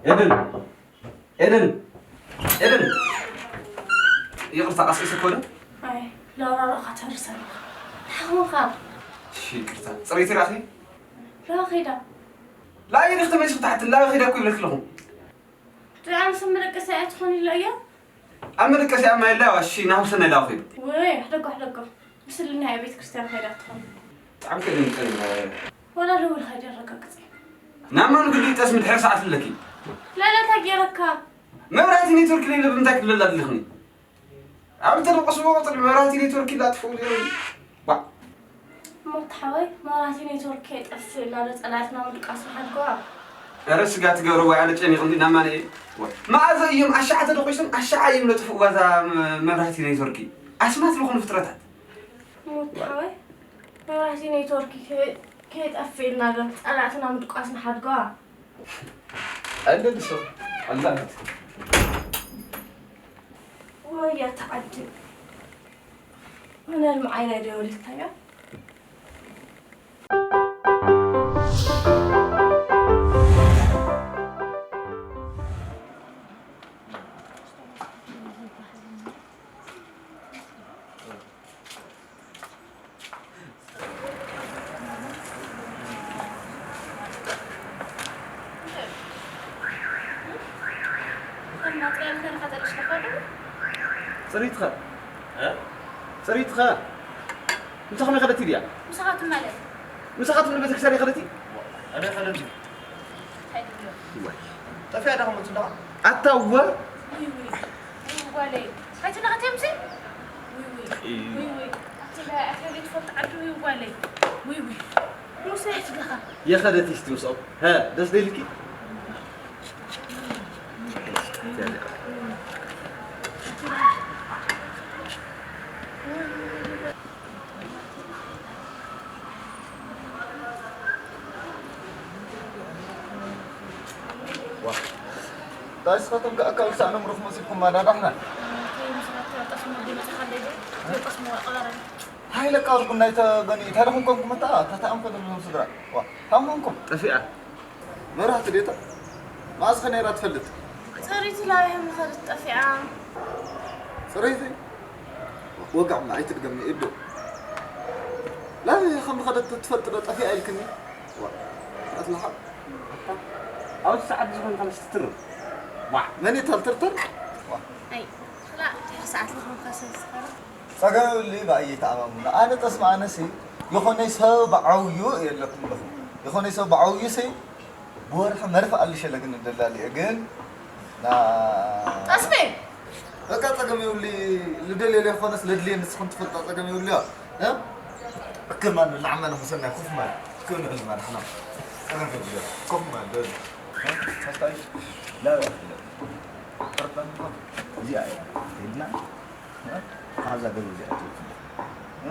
ኤደን፣ ኤደን፣ ኤደን፣ ይቕርታ ቀስቂሰ እኮ ዶ? ኣይ፣ ላውራ ርኢኻ ተርሰኒ። እንታይ ኾንካ? እሺ፣ ይቅርታ። ጽሬት ራኺ? ላኸ ኸይዳ። ላየ ድኽቲ መሽ ብታሕቲ ላኸ ኸይዳ እኮ ይብለክ ኣለኹ። ጥዑም ስም መደቀሲ እያ ትኾን ኢላ እያ? ኣብ መደቀሲ ኣብ ማይ ኣላ፣ እሺ፣ ናብ ሰናይ ላኸ ኸይዱ። ወይ፣ ሕደጎ፣ ሕደጎ። ምስልና እያ ቤተ ክርስቲያን ኸይዳ ትኾን። ብጣዕሚ ከደንቀ። ወላ ልውል ኸይደ ረጋግጽ። ናብ መን ግዲ ጠስሚ ድሕሪ ሰዓት ኣለኪ? ለለታ ገይረካ። መብራህቲ ኔትወርክ ለይለ ብምንታይ ክልል ኣለኽኒ? ኣብ እተደቆስዎ ቁጽሪ መብራህቲ ኔትወርክ ይላጥፍኡ ነይሮም። ባ። ሞት ሓወይ፣ መብራህቲ ኔትወርክ ከይጠፍእ ኢልና ዶ ጸላእትና ምድቃስ ንሓድጎ? ኧረ ስጋ ትገብሮ ወይ ኣነ ጨኒቕኒ ናብ ማነ እየ። ዋ። መኣዘ እዮም ኣሻዓ ተደቂሶም ኣሻዓ እዮም ለጥፍኡ ዋዛ መ-፣ መብራህቲ ኔትወርክ? ኣስማት ዝኾኑ ፍጥረታት። ሞት ሓወይ፣ መብራህቲ ኔትወርክ ከ-፣ ከይጠፍእ ኢልና ዶ ጸላእትና ምድቃስ ንሓድጎ? ኣለልሶ፣ ኣላልት። ወያ ተዓድል። ኣነ ልምዓይ ናይ ደወለታዮ። ጽሪትኻ? እ? ጽሪትኻ? እንተ ኸመይ ኸደት ድያ? ምሳኻትኩም ማለት? ምሳኻትኩም ንቤተክርስትያን ይኸደት? ኣነ ኸደት። እንታይ ትብሎ? ጠፊኣ ዳኸመት ኣለኻ? ኣታ እወ። ውይ፣ ውይ። ውይ፣ ጓለይ። ኣይትነኻት እያ ምሰይ? ውይ፣ ውይ። እይ። ውይ፣ ውይ። ኣቲ ላ-፣ ኣቲ ላ-፣ ትፈልጥ ዓዲ፣ ውይ፣ ጓለይ። ውይ፣ ውይ። ሙሴ፣ ኣይትነኻ። የኸደት እስቲ ምስኦም። ሀ፣ ደስ ደይልኪ? ዋ። እንታይ ንስኻትኩም ከኣ ካብ ልሳዕኖም ርኹም መሲልኩም ማዳ ዳሕና? ሃይለ ካብ ርጉም ናይ ተገኒ እንታይ ደኹም ኮንኩም እታ ተታኣም ኮንኩም ስድራ? ዋ፣ ታም ኮንኩም? ጠፊኣ። መብራህቲ ዴታ? መኣስ ኸ ነይራ ትፈልጥ? ጽሪቲ ላበይ ከም ዝኸደት ጠፊኣ። ጽሪቲ? ወጋዕና ኣይትድገምኒ ኢዱ። ላበይ ከም ዝኸደት ትፈልጥ ዶ ጠፊኣ ኢልክኒ? ዋ፣ ኣትላሓ። ኣብዚ ሰዓት ዝኾነ ከመስ ትትርም? ዋ፣ መን ይታል ትርትር? ዋ። ኣይ፣ ክላ፣ ድሕሪ ሰዓት ዝኾንካ ሰብ ዝኸረ። ጸገም የብሉ፣ ብኣይ ይተኣማምኑ። ኣነ ጠስሚ ኣነሲ፣ ይኾነይ ሰብ ብዓውዩ የለኩም ኣለኹ። ይኾነይ ሰብ ብዓውዩ ሲ፣ ብወርሒ መርፍ ኣልሸለግን እደላሊ፣ ግን ና-፣ ጠስሚ! በቃ ጸገም የብሉ፣ ልደልየ ለይኾነስ ለድልየ ንስኹም ትፈልጣ ጸገም የብሉ፣ እ? እክብ ማን ንላዕመ ንኹሰናይ ኮፍ ማን፣ እክብ ንዕል ማን፣ ሕና። ጸገም የብሉ፣ ኮፍ ማን፣ ደል። እ? ሳስታይ? ላ፣ ላ፣ ላ። እዚኣ እያ። ሄድና? እ? ካብዛ ገዛ እዚኣ ትወጽእ። እ?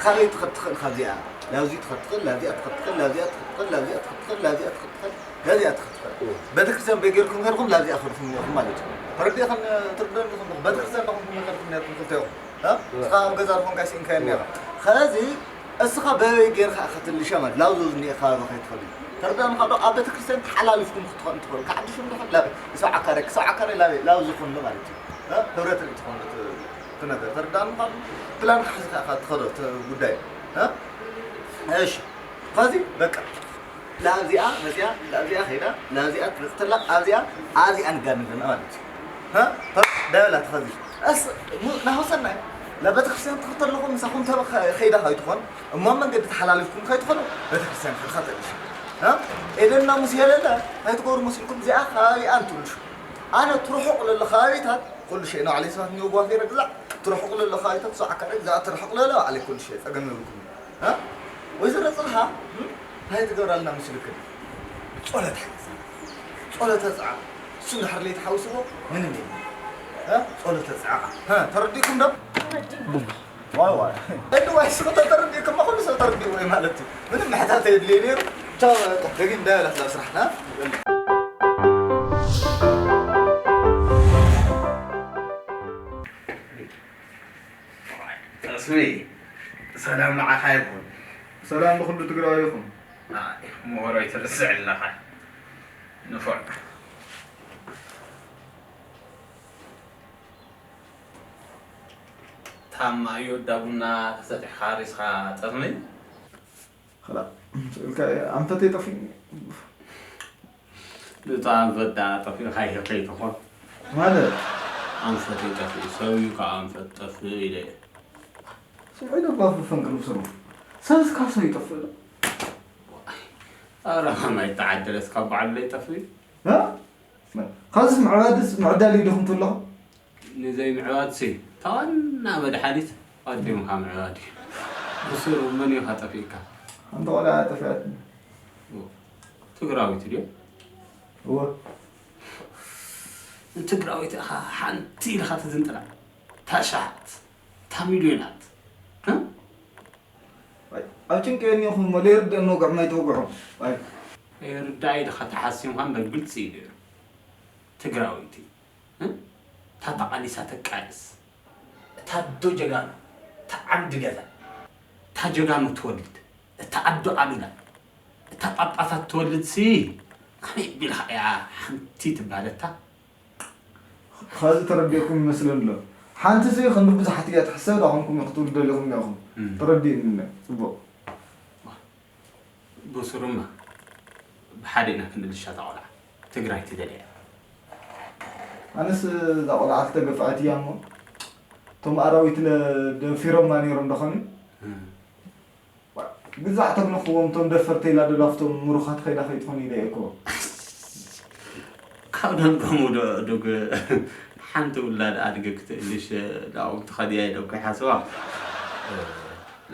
ካበይ ትኸድ ትኽእል? ካብዚኣ ላብዚ ትኸድ ትኽእል፣ ላብዚኣ ትኸድ ትኽእል፣ ላብዚኣ ትኸድ ትኽእል፣ ላብዚኣ ትኸድ ትኽእል፣ ላብዚኣ ትኸድ ትኽእል፣ ላብዚኣ ትኸድ ትኽእል። እ። ቤተክርስትያን በይ ጌርኩም ሄድኩም ላብዚኣ ኸድኩም ኔርኩም ማለት እዩ። ተረዲእኽን ትርድእን ኢኹም። ቤተክርስትያን ለኹምኩም ኸድኩም ኔርኩም ክልቴኹም። እ? እ። እስኻ ኣብ ገዛ ዝኾንካ ስኢንካዮ ኔርካ። ኸዚ እስኻ በበይ ጌርካ ኢኻ ትልሻ ማለት ላብዚ ዝኒኤ ከባቢ ከይትኸዱ። ተረዳእንኻ ዶ? ኣብ ቤተክርስትያን ተሓላሊፍኩም ክትኾኑ ትኽእሉ። ክዓዲ ሽም ዶ ላበይ? ሰብዓ ካሬ፣ ሰብዓ ካሬ ላበይ? ላብዚ ኩሉ ማለት እዩ። እ? ህብረት ርኢ ትኾኑ እቲ፣ እቲ ነገር። ተረዳእንኻ ዶ? ፕላን ክሕዝካ ኢኻ ትኸዶ እቲ ጉዳይ። እ? እሺ። ኸዚ በቃ። ላብዚኣ መጽያ፣ ላብዚኣ ኸይዳ፣ ላብዚኣ ትመጽእ ተላ፣ ኣብዚኣ፣ ኣብዚኣ ንጋድም ዘለና ማለት እዩ። እ? ዳበላ ተኸዚ። እስ፣ ሙ-፣ ናሆሰናይ፣ ለቤተክርስትያን ትኽተል ኣለኹም፣ ምሳኹም ተበ-፣ ከ-፣ ከይዳ ከይትኾን፣ እሞ ኣብ መንገዲ ተሓላሊፍኩም ከይትኾኑ፣ ቤተክርስትያን ከድካ ተልሽ። እ? ኤደንና ሙሴ የለለ፣ እንታይ ትገብሩ መሲልኩም? እዚኣ ከባቢኣ እንትብልሹ። ኣነ ትርሑቕ ለለ ከባቢታት፣ ኩሉ ሸይ ንባዕለይ ሰባት እኒኦ ጓፍ ገይረ ግዛዕ፣ ትርሑቕ ለለ ከባቢታት፣ ሰው ዓካሪ ግዛዕ፣ ትርሑቕ ለለ ባዕለይ ኩሉ ሸይ፣ ጸገም የብልኩም። እ? ወይዘሮ ጽልሃ፣ እ? እንታይ ትገብራልና መሲልክን? ጸሎት ሓግዛ። ጸሎተ ጻዕቃ። እሱ እንድሕር ለይተሓዊስዎ ምንም የለን። እ? ጸሎተ ጻዕቃ። እ? ተረዲእኩም ዶ? ተረዲእና። ዋይ ዋይ። እዲ ዋይ ስኹ ተተረዲእኩም፣ ኩሉ ሰብ ተረዲእዎ እዩ ማለት እዩ። ምንም ምሕታት የድልዮ ነይሩ። ቻው፣ በቃ፣ ደጊም እንዳበላት ናብ ስራሕና። ተስፍይ፣ ሰላም ንዓኻ ይኹን። ሰላም ንኹሉ ትግራዊ ይኹን። ኣይ፣ ምሁሮይ ትርስዕ ኣለኻ። ንፉዕ። ኣብ ማእዮ እንዳ ቡና ተሰጢሕካ ሪስኻ ጠርኒ? خلاص ስእልካ ኣንፈተይ ጠፊእኒ። ንታ ኣንፈት ደኣ ጠፊእካ ኢኺ ከይትኾን። ማለት ኣንፈተይ ጠፊኡ፣ ሰብ እዩ ከዓ ኣንፈት ጠፍእ ኢለ እየ። ስምዒ ደባፊ ፈንቅል ብስሩ። ሰብስ ካብ ሰብ ይጠፍእ ዶ? ኧረ ከማይ ተዓደለስ ካብ በዓሉ ለይጠፍእ እዩ። እ? ካብዚስ ምዕባድስ ምዕዳል እዩ ዲኹም ትብለኹም? ንዘይምዕባድሲ እታ ዋና መድሓኒት ኣዴምካ ምዕባድ እዩ። ብስሩ መን እዩ ካጠፊእካ? ሓንቲ ቆልዓ ጠፊኣትኒ። ትግራዊት ድዮ? እወ። ንትግራዊት ኢኻ ሓንቲ ኢልኻ ትዝንጥላ። ታሽሓት ታሚልዮናት። ኣብ ጭንቂ እኒኹም እሞ ለይርደአኒ ወግዖም ኣይትወግዖም። ኣይ። ይርዳእ ኢልካ ተሓሲምካ እምበር ግልፂ እዩ ነይሩ። ትግራወይቲ እታ ተቓሊሳ ተቃልስ፣ እታ ኣዶ ጀጋኑ፣ እታ ዓምዲ ገዛ፣ እታ ጀጋኑ ትወልድ፣ እታ ኣዶ ኣሉላ፣ እታ ጳጳሳት ትወልድ ሲ ከመይ ቢልካ እያ ሓንቲ ትባለታ? ኸዚ ተረዲእኩም ይመስለኒ ኣሎ። ሓንቲ ሲ ክንዲ ብዙሓት እያ ትሕሰብ ዳኹምኩም ክትብሉ ደሊኹም እኒኹም። ተረዲእኒ እኒኦ። ፅቡቕ። ብሱሩማ ብሓደ ኢና ክንልሻ እታ ቆልዓ ትግራይ ትደልያ። ኣነስ እዛ ቆልዓ ዝተገፍዐት እያ እሞ እቶም ኣራዊት ለ ደፊሮማ ነይሮም ዶ ኾን? ግዛዕ ተግንኽዎም እቶም ደፈርቲ ኢላ ዶ ላፍቶም ምሩኻት ኸይዳ ከይትኾን ኢለ እየ እኮ። ካብ ደንጎም ዶ ዱግ ሓንቲ ውላድ ኣድገ ክትእልሽ ዳኦም ትኸድያ ኢለ እኮ ይሓስባ።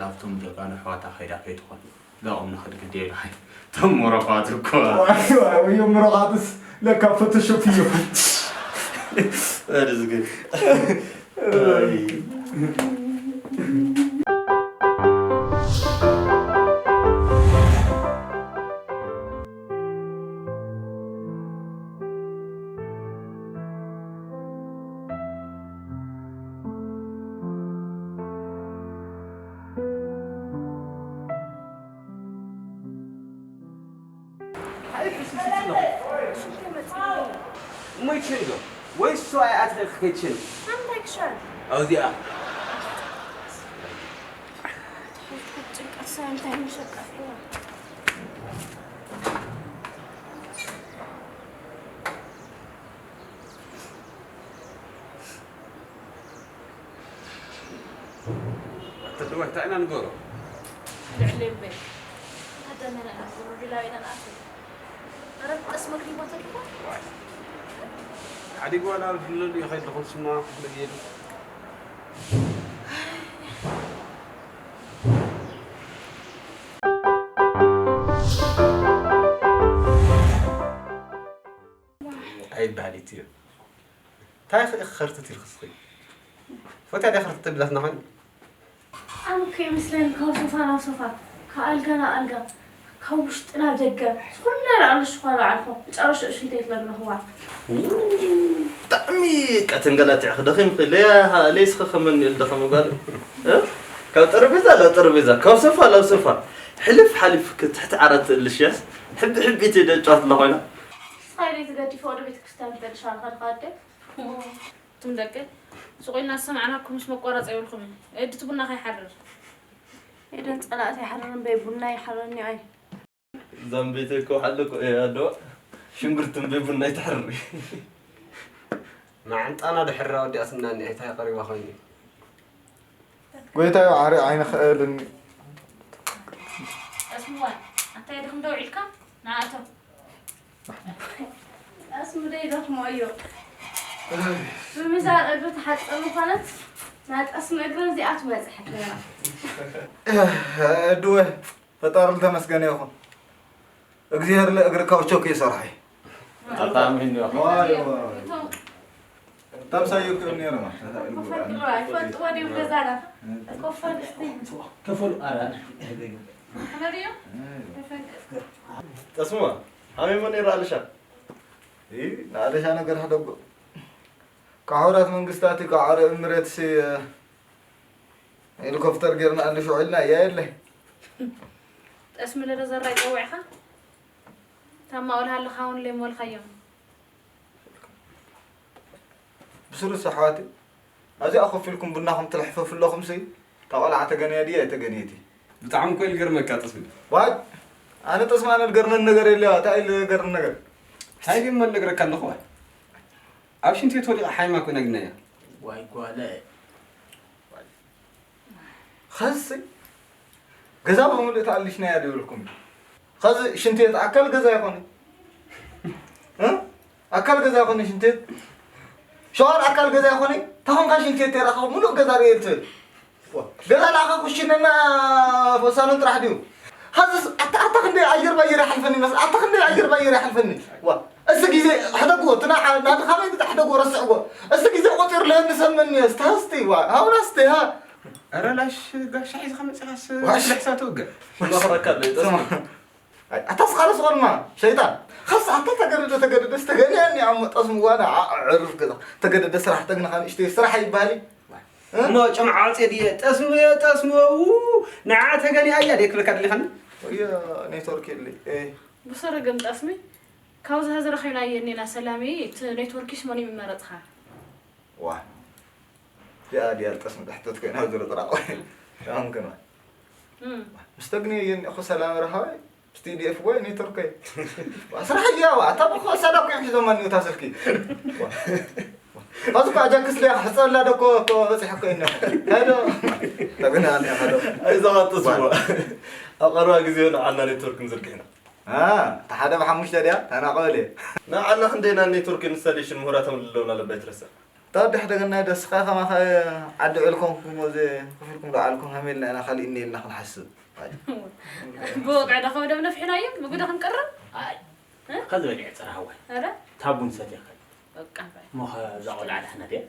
ላፍቶም ጀጋኑ ኣሕዋታ ከይዳ ከይትኾን ዳኦም ንኽድ ግዴ ኢልካ። እቶም ምሩኻት እኮ። እዮም ምሩኻትስ ለካ ፎቶሾፕ እዩ። ርዝግ እሞ ይትሸኒ ዶ ወይስ ሰብኣይ ኣትሪኺ ከይትሸኒ? ኣንታይ ክሻል ኣብዚኣ ትሕዝኩ ጭንቀት ሰብ እንታይ ምሸቀፍዋ ኣተደዋይ እንታይ ኢና ንገሮ? ልዕሊ እምበይ ኣደመና ኢና ንገሮ ዲላው ኢና ንኣትው ኣረ ቀስ መግሪቦ ተልኮ ሓዲግ ዋላ ኣብ ድለሉ ይኸይድ ዝኾን ስማ መግየዱ ኣይበሃል እዩ እንታይ ኸርትት ኢልክስኺ ፈትያ ዲያ ኸርትት ተቢላትና ኾይኑ ኣነ እኮ ይመስለኒ ካብ ሶፋ ናብ ሶፋ ካብ ኣልጋ ናብ ኣልጋ ካብ ውሽጢ ናብ ደገ ዝኾነ ዳኣ ሽኳ ዳኣ ኣልኮ መጨረሽኡ ሽንተይ ትለግለኽዋ ብጣዕሚ ቀተንገላቲዕኺ ደኺምኺ ለያ ለይስኺ ከመኒ ኢሉ ደኸመ ጓል ካብ ጠረጴዛ ናብ ጠረጴዛ ካብ ሶፋ ናብ ሶፋ ሕልፍ ሓሊፍ ትሕቲ ዓራት ትእልሽያስ ሕቢ ሕቢቲ ደጫወት ኣለኾይና ሳይለይ ትገዲፎ ወደ ቤተክርስትያን ትበልሻ ኣለኻ ድኻ ኣደ እቱም ደቂ ሱቕ ኢልና ዝሰማዕናኩምስ መቋረፂ የብልኩምን። እድቲ ቡና ከይሓርር። ኤደን ፀላእቲ ይሓርር እምበይ ቡና ይሓረኒ ኣይ። ዛምቤተ እኮ ሓለኮ እያ ኣደዋ ሽንጉርቲ እምበይ ቡና ይትሕርሪ። መዓንጣና ድሕራ ወዲኣትና እኒኣ እንታይ ቀሪባ ኮይኑ እዩ። ጎይታይ ዋዕሪ ዓይኒ ክእልኒ። ኣስምዋ ኣታይ ድኽም ደው ኢልካ ንኣቶም ኣስምደይ ደኽሞ እዩ ብሚዛን እግሪ ተሓፀ ምዃነት ናይ ጠስሚ እግሪ እዚኣ ትበፅሐት ነራ እድወ ፈጣሪ ዝተመስገነ ይኹን እግዚኣብሔር ለእግሪ ካውቾክ ይሰርሐ ኣታሚን ታምሳዩ ክም ነይሩ ይፈልጥዎ ድዩ ገዛና ኮፋ ድስቲ ተፈሉ ኣራ ነሪዮ ጠስሞ ሓሚሞ ነይሩ ኣልሻ ንኣደሻ ነገር ሕደጎ ካብ ሕቡራት መንግስታት እዩ ካብ ዓረብ እምሬትስ ሄሊኮፕተር ጌርና ኣንዲ ሽውዒልና እያ የለ ጠስሚ ለረዘራ ይፀውዕኻ ታማኦል ሃለኻ እውን ለይሞልኻዮም ብስሩስ ኣሕዋት ኣብዚኣ ኮፍ ኢልኩም ቡናኹም ትልሕፈፉ ኣለኹምሲ፣ እታ ቆልዓ ተገንያ ድያ ኣይተገንየት? ብጣዕሚ እኮ እዩ ዝገርመካ ጠስሚ። ዋይ፣ ኣነ ጠስሚ ኣነ ዝገርመኒ ነገር የለ፣ እንታይ እዩ ዝገርም ነገር? እንታይ ግን መል ነግረካ ኣለኹ? ኣብ ሽንቲ ቤት ወዲቓ ሓይማ ኮይና ግናያ። ዋይ ጓለ። ኸዚ ገዛ ብምሉእ ተኣሊሽናያ ዶ ይብልኩም? ኸዚ ሽንቲ ቤት ኣካል ገዛ ይኾነ? እ? ኣካል ገዛ ይኾነ ሽንቲ ቤት? ሸዋር ኣካል ገዛ ይኾነ? ተኾንካ ሽንቲ ቤት ተይረኸቡ ምሉእ ገዛ ርእየ ትብል? ዋ፣ ገዛ ለኣኸ ኩሽነና ሳሎን ጥራሕ ድዩ? ኸዚ ኣታ ኣታ ክንደይ ኣየር ባየር ይሓልፈኒ ይመስል? ኣታ ክንደይ ኣየር ባየር ይሓልፈኒ? ዋ፣ እዚ ግዜ ሕደግዎ፣ እቲ ና-፣ ናቲ ካባይ ብጣሕ ሕደግዎ፣ ረስዕዎ። እዚ ግዜ ቆጺሩ ለህኒ ሰመኒ፣ እስቲ ሃስቲ፣ ዋ፣ ሃውና እስቲ፣ ሃ። ኧረ ላሽ ጋሻ ሒዝኻ መጺኻስ ዋሽ። ልሕሳ ትውግዕ። መኽረካ ኣሎ፣ ይጠስም። ስማ። ኣይ፣ ኣታ ስኻለ ስኾንማ፣ ሸይጣን። ኸስ ኣታ ተገደደ፣ ተገደደ፣ ዝተገደኒ ኣብ መጠስ ምዋና፣ ዓ-፣ ዕርፍ ገዛ። ተገደደ ስራሕ ተግንኻ ንእሽተይ ስራሕ ይበሃል እዩ። እ? እሞ ጨምዓ ዓጽየ ድየ? ጠስሙ እየ፣ ጠስሙ፣ ው፣ ንዓ ተገኒ ኣያ ድየ ክብለካ ደሊኻኒ? ወዮ ኔትወርክ የለይ። እ። ብሰረገም ጠስሚ፣ ካብዚ ሀዚ ረኺብናዮ እኔና ሰላሚ፣ እቲ ኔትወርክስ መን እዩ መረጽኻ? ዋ። እዚኣ ድያ ጠስሚ ሕተት ኮይና ዝርጥራ። ሻም ከማ። እም። ምስ ተግንየ የን እኮ ሰላም ረሃወይ፣ ምስ ቲ ዲ ኤፍ ወይ ኔትወርክ ወይ። ዋ፣ ስራሕ እያ ዋ፣ ኣታ እኮ ሰዳ እኮ እዮም ሒዞማ እኒኦ እታ ስልኪ። ዋ። ኣብዚ እኮ ኣጃክስ ድያ ክሕጸላ ዶ እኮ፣ እኮ በጺሐ እኮ እኒኦ። ሄዶ። ተግና እኒኦ ሄዶ። ኣይዞኻ ጠስሙ። ኣብ ቀረባ ግዜ ንዓና ኔትወርክ ክንዝርግሕ ኢና። አ፣ እታ ሓደ ብሓሙሽተ ድያ? ተናቐበል እየ። ንዓና ክንደይና ኔትወርክ ኢንስታሌሽን ምሁራቶም ኣለውና ለባይ ትረሳ። ተወዲ ሕደገና ደስኻ ከማኻ ዓዲ ዕልኮም ክሞ እዚ ክፍልኩም ዶ ዓልኩም ሃሜልና ኢና ካልእ እኒ ኢልና ክንሓስብ። ብወግዒ ዶ ከብዶም ነፊሕናዮም ብጉዳ ክንቀርብ? ኣይ፣ እ? ከዚ በሊዐ ጽረ ሃዋይ። ኧረ? ታቡን ሰትያ ከ? በቃ ባይ። እሞ ከዛ ቆልዓ ዳሕና ድያ?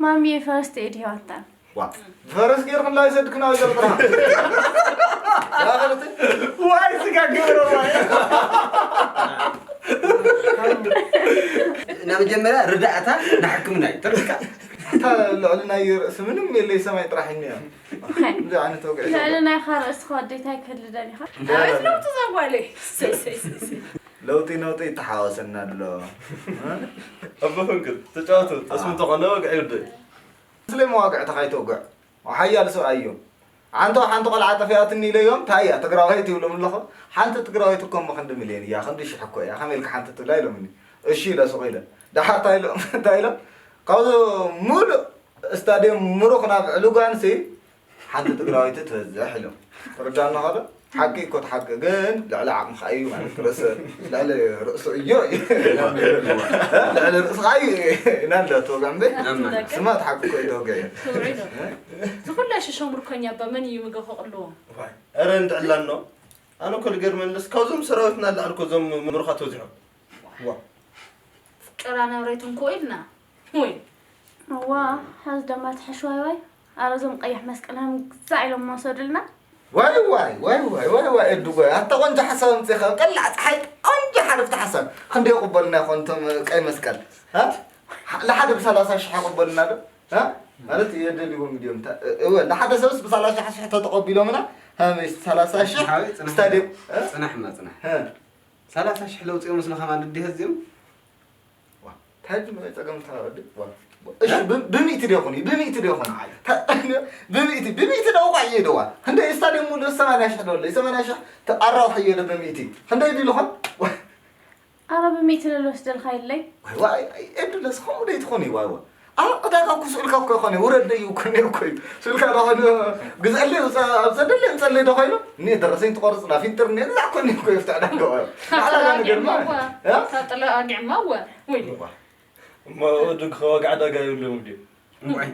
ማሚየ ፈረስ ትእድ ህይወታ። ዋ፣ ፈረስ ጌርክላ ይሰድክና ወይ ዘርጥራ? ያ ኸለተ? ዋይ ስጋ ግብረ ዋይ። ንመጀመርያ ርዳእታ ንሕክምና እዩ። ተረድካ? እታ ልዕሊ ናይ ርእሲ ምንም የለይ፣ ሰማይ ጥራሕ እኒኣ። እንታይ ዓይነት ወግዒ ልዕሊ ዘውግዕ? ናይ ኻርእስ ኸ ኣዴታይ ክህልደን ኢኻ? እንታይ ኣቤት ለውጢ ዘጓለይ። ሰይ፣ ሰይ፣ ሰይ፣ ሰይ። ለውጢ ነውጢ ይተሓዋወሰና ኣሎ። እ? ኣቦ ፈንቅል፣ ተጫወቱ። ጠስሚ እንተኾነ ወግዒ ይውድእ። ስለ መዋግዕትኻ ኣይተውግዕ። ሓያል ሰብኣይ እዮም። ሓንቲ፣ ሓንቲ ቆልዓ ጠፊኣትኒ ኢለዮም፣ እንታይ እያ ትግራዋይት ይብሎም ኣለኹ። ሓንቲ ትግራዋይት እኮ እሞ ክንዲ ሚልዮን እያ፣ ክንዲ ሽሕ እኮ እያ፣ ከመይ ኢልካ ሓንቲ ትብላ ኢሎምኒ። እሺ ኢለ ሱቕ ኢለ። ደሓር እንታይ ኢሎም፣ እንታይ ኢሎም? ካብዚ ሙሉእ ስታድዮም ምሩኽ ናብ ዕሉጋንሲ ሓንቲ ትግራወይቲ ትበዝሕ ኢሎም። ተረዳእና ኸዶ? ሓቂ እኮ እቲ ሓቂ ግን ልዕሊ ዓቕምኻ እዩ ማለት ርእሲ፣ ልዕሊ ርእሱ እዩ እዩ። ልዕሊ ርእስኻ እዩ ኢና እንዳ ተወግዕ እምበይ። ኣማ። ስማ እቲ ሓቂ እኮ እዩ ተወግዕ እዩ። ክብሪ ነው። ዝኹላ ሽሾ ምርኮኛ እባ መን እዩ ምግብ ከቕልዎ? ዋይ፣ ኧረ እንድዕላኖ። ኣነ እኮ ልገርመንስ ካብዞም ሰራዊትና ላዕሊ እኮ እዞም ምሩኻት በዚሖም። ዋ። ፍቀራ ናብረይትንኮ ኢልና። ወይ። እዋ፣ ሐዚ ደማ ትሐሽ ዋይ ዋይ። ኣረ እዞም ቀይሕ መስቀል ሃም ግዛዕ ኢሎም መውሰድልና። ዋይ ዋይ ዋይ ዋይ ዋይ ዋይ፣ ኤዱ ጓይ፣ ኣታ ቆንጆ ሓሳብ ኣምጺኻ፣ ቀላዕ ጸሓይ ቆንጆ ሓለፍቲ ሓሳብ። ክንደይ ይቕበሉና ይኾን እቶም ቀይ መስቀል? እ? ለሓደ ብሰላሳ ሽሕ ይቕበሉና ዶ? እ? ማለት የደልዎም ድዮም? እታ-፣ እወ፣ ለሓደ ሰብስ ብሰላሳ ሽሕ ተተቐቢሎምና፣ ሃመይ ሰላሳ ሽሕ ሓወይ፣ ጽናሕ፣ ስታዲየም፣ እ? ጽናሕማ፣ ጽናሕ። እ? ሰላሳ ሽሕ ለውጺ መስሎ ከማን እንዲህ እዚኦም? ዋ፣ እንታይ ድም ጸገም ተወዲ? ዋ፣ ዋ። እሺ፣ እ? ብ-፣ ብሚእቲ ዶ ይኹን? ብሚእቲ ዶ ይኹን? ኣይ። ታ-፣ ብሚእቲ፣ ብሚእቲ ዶ እኳ እየ ደዋ። እንደ ስታዲየም ሙሉ ሰማንያ ሽሕ ዶ ኣለይ? ሰማንያ ሽሕ ተኣራው ሕየ ዶ ብሚእቲ? ክንደይ ድዩ ልኾን? ዋ። ኣረ ብሚእቲ ለሎ ስደልካ የለይ? ዋይ፣ ዋይ፣ ኣይ፣ ኤዱ ለስ ኸምኡ ደይ ትኾን እዩ፣ ዋይ፣ ዋይ። ኣብ ዕዳጋ እኮ ስእልካ እኮ ይኾን እዩ፣ ውረድ እዩ እኮ፣ እኔ እኮ እዩ። ስእልካ ዶ ኾን፣ ግዝአለይ፣ ውፃ-፣ ኣብ ዘደለይ ምፀለይ ዶ ኾይኑ? እኔ ደረሰኝ ትቆርፅ፣ ላፊንጥር፣ እኔ እዛ እኮ እኔ እኮ ይፍትዕ ዳገባ። ማዕላ ጋር ነገር ማ-፣ ተጠላጊዕማ እዋ፣ እ? ተጠላጊዕማ እዋ። ወይ። እዋ። እሞ ወዲ ከዋግዕ ዕዳጋ ይብልም ድዩ? እምባይ።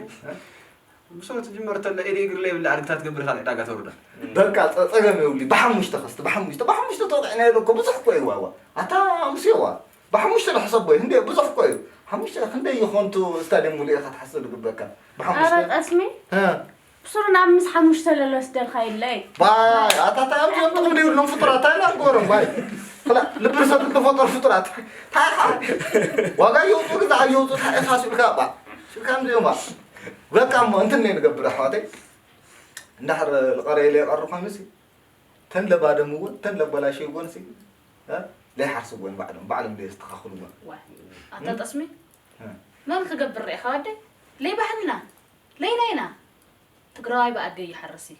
ብሰንበት ትጅመር ተለ ኤዲ እግሪ ለይብላ ኣድግታት ገብር ካልእ ዕዳጋ ተውርዳ። በቃ ጸ-፣ ጸገም የብሉ። ብሓሙሽተ ከስቲ፣ ብሓሙሽተ፣ ብሓሙሽተ ተወቂዕና ኢለ እኮ ብዙሕ እኮ እዩ ዋዋ። ኣታ ኣምስዮ ዋ። ብሓሙሽተ ንሕሰቦ እዩ። እንዴ ብዙሕ እኮ እዩ። ሓሙሽተ ክንደይ ይኾንቱ ስታድየም ሙሉእ ኢኻ ትሓስብ ዝግበካ። ብሓሙሽተ። ኣረ ጠስሚ? እ። ብሱሩ ናብ ምስ ሓሙሽተ ለሎ ስደልካ ኢለይ። ባይ፣ ኣታ እንታይ ኣብዚኦም ጥቕሚ ዘይብሎም ፍጡራት፣ እንታይ ኢና ንገብሮም፣ ባይ። ክላ-፣ ልቢ ርእሶም ዝፈጠሩ ፍጡራት። እንታይ ኢኻ? ዋጋ የውፅኡ፣ ግዛዕ የውፅኡ፣ እንታይ ኢኻ ሲልካ፣ ባ። ሲልካ እንዲኦም፣ ባ። በቃ እሞ፣ እንትን ነይ ንገብር፣ ኣሕዋተይ። እንዳሕር ልቐረ ኢለ ይቐር ኮይኑሲ፣ ተን ለባደምዎን፣ ተን ለበላሸይዎንሲ፣ እ? ለይሓርስዎን ባዕሎም፣ ባዕሎም ለየስተኻኽልዎን። ዋይ፣ ኣታ ጠስሚ? እ። መን ክገብር ርኢኻ ወደይ? ለይ ባህልና ለይ ናይና ትግራዋይ ብኣደ ይሓርስ እዩ።